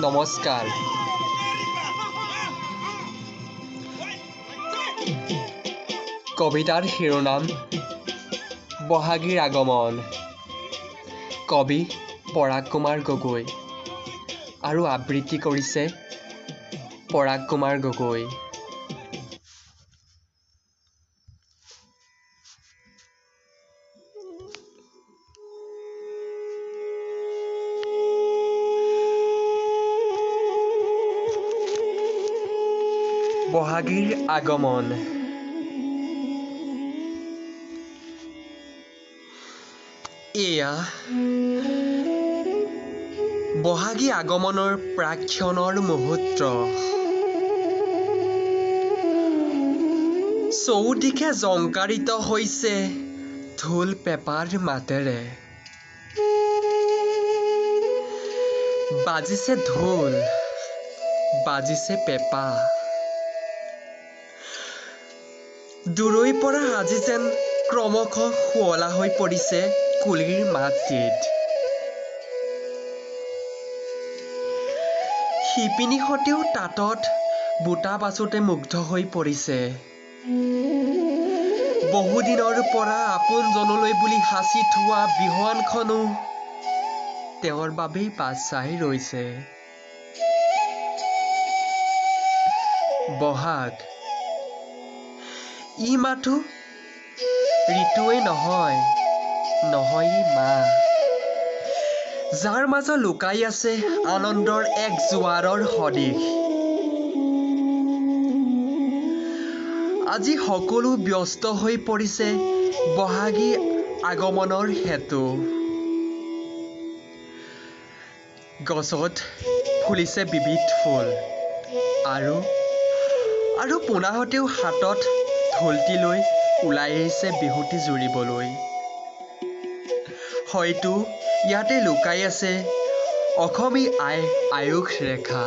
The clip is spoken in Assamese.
নমস্কাৰ। কবিতাৰ শিৰোনাম বহাগীৰ আগমন। কবি পৰাগ কুমাৰ গগৈ আৰু আবৃত্তি কৰিছে পৰাগ কুমাৰ গগৈ। বহাগীৰ আগমন। এয়া বহাগী আগমনৰ প্ৰাকক্ষণৰ মুহূৰ্ত। চৌদিশে জংকাৰিত হৈছে ঢোল পেঁপাৰ মাতেৰে। বাজিছে ঢোল, বাজিছে পেঁপা। দূৰৈৰ পৰা আজি যেন ক্ৰমশঃ শুৱলা হৈ পৰিছে কুলিৰ মাতগীত। শিপিনীহঁতেও তাঁতত বুটা বাচোঁতে মুগ্ধ হৈ পৰিছে। বহুদিনৰ পৰা আপোনজনলৈ বুলি সাঁচি থোৱা বিহুৱানখনো তেওঁৰ বাবেই বাট চাই ৰৈছে। বহাগ ই মাথো ঋতুৱেই নহয়, নহয় ই মাহ, যাৰ মাজত লুকাই আছে আনন্দৰ এক জোৱাৰৰ সদৃশ। আজি সকলো ব্যস্ত হৈ পৰিছে বহাগী আগমনৰ হেতু। গছত ফুলিছে বিবিধ ফুল আৰু আৰু পোনাহঁতেও হাতত ঢোলটি লৈ ওলাই আহিছে বিহুটি জুৰিবলৈ। হয়তো ইয়াতে লুকাই আছে অসমী আই আয়ুস ৰেখা।